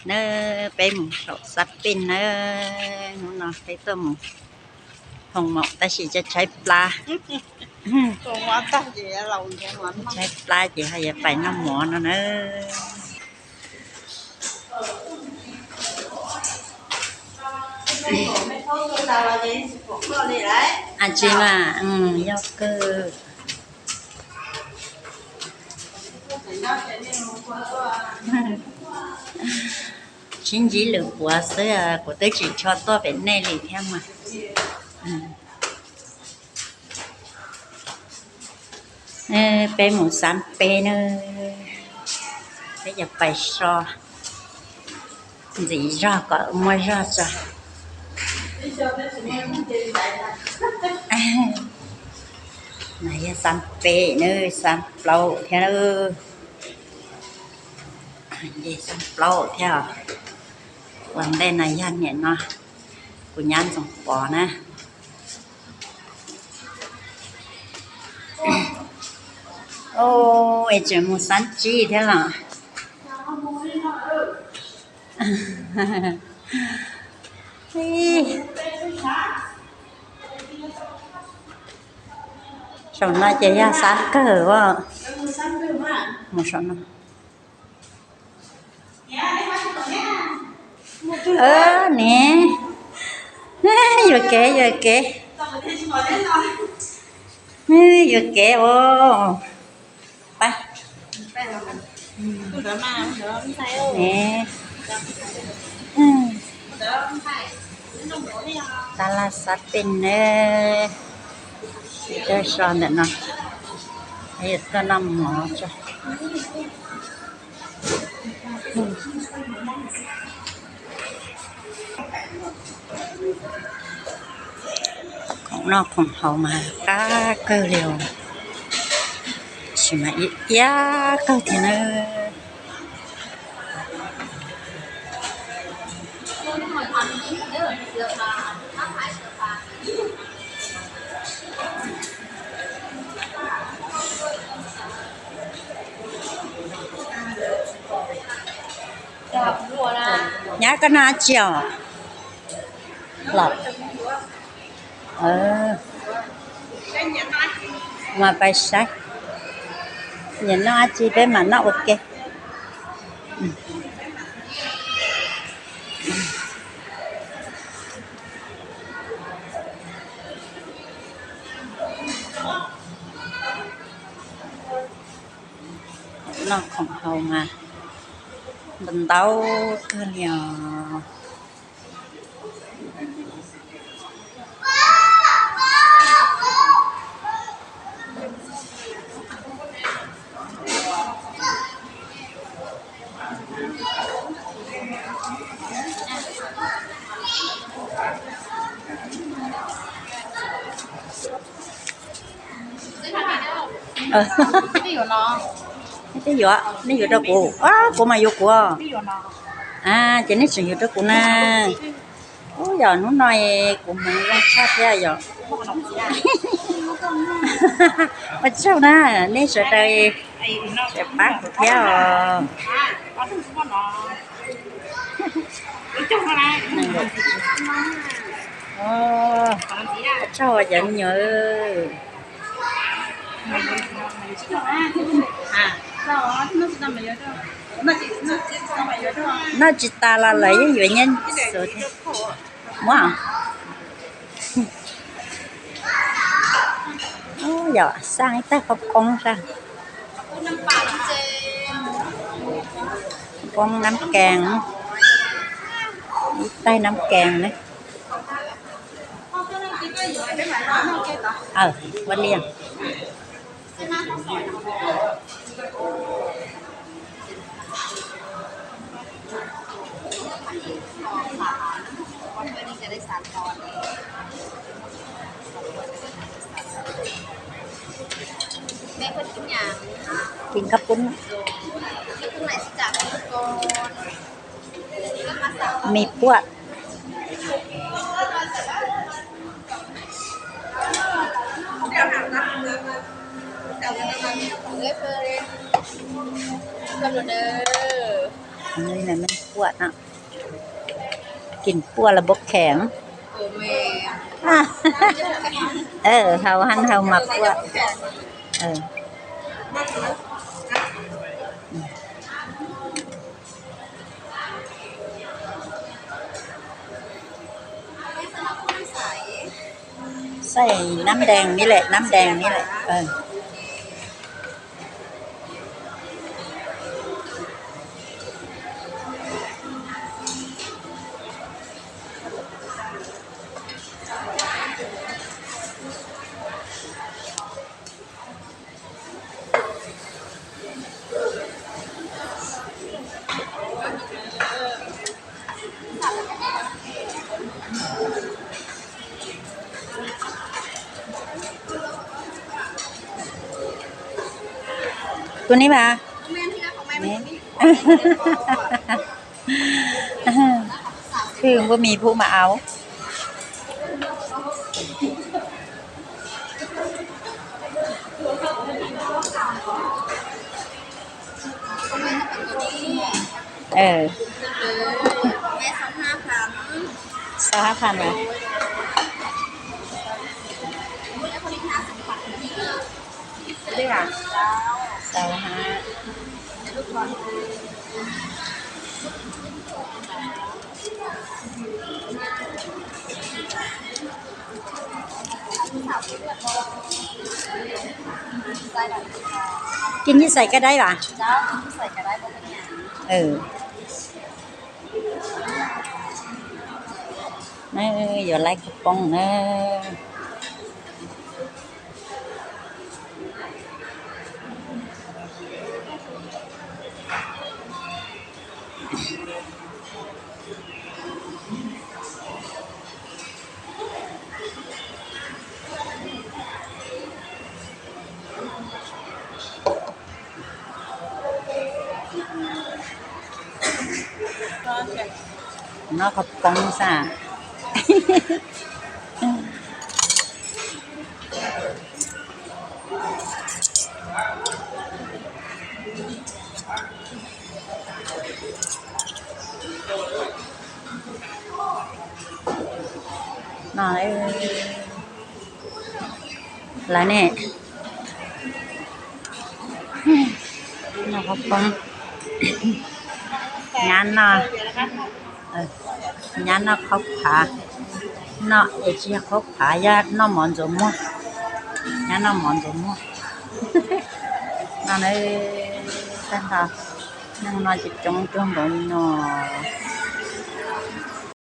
Nawb, peb mus saum xab pej nawb. Hnub no peb tuaj mus hoo maum tab sis tshaib tshaib plab. Tshaib plab ces ho yuav pais noj mov no nawb. Tsis mas, yog kawg. Sib ntsib lwm puav xwb, kuv twb tsis tshua tuaj pem nej li thiab mas. Peb mus xab pej nawb, peb yuav pais so ntxiv zog kom muaj zog tso. No yog xab peb nawb, xab plaub thiab. Xab plaub thiab. Ua ntej no yog niam no, kuv nyab Ntxoov Pov na. Es tseem mus xab tsib thiab los? Saum no ces yog xab kawg as. Mus saum no. Ne, yuam kev, yuam kev, yuam kev os. Pab, ne, tas laj xab pej nawb. Tuaj so ntawm no, tuaj noj mov tso. Khoom noj khoom haus mas qab kawg li os. Tab sis mas ib iab kawg thiab nawb. Nyab, koj noj dab tsi os? Los, mas pais saib. Nyiam noj dab tsi peb mam noj ua ke. Noj khoom haus mas ntau ntau kawg li os. Twb yuav, nej yuav rau kuv, kuv mas yuav kuv. Ces nej tseem yuav rau kuv na. Ub, yog hnub no kuv hmoov zoo tshaj thiab yog. Ua tsaug na, nej sawv daws pab kuv thiab os. Ua tsaug cov me nyuam. Noj tsis tas los lawv yeej yuav nyiaj xwb thiab. Muab, yog xaj ib tag poob poob sab, poob nab kees, ib tag nab kees na. Ua li. Kis kab pub, mis puaj. Puaj no, kis puaj los puaj kheem. Haus hab haus mas puaj. Xaij nab dees ni lawm, nab dees ni lawm. Tus ni mas, khwv npuab mis pub mas au. Sau hab pha mas. Sau hab. Kis nyij xais kab daib vas? Nws yuav laib khaub poob na. Noj khaub poob xwb. No lawm ne, noj khaub poob, nyab noj, nyab noj khaub phav, noj es tsis yog khaub phav, yog noj mov ntxuav muag, nyab noj mov ntxuav muag. No na, tag nrho neeg no coob coob cuag npaum li no.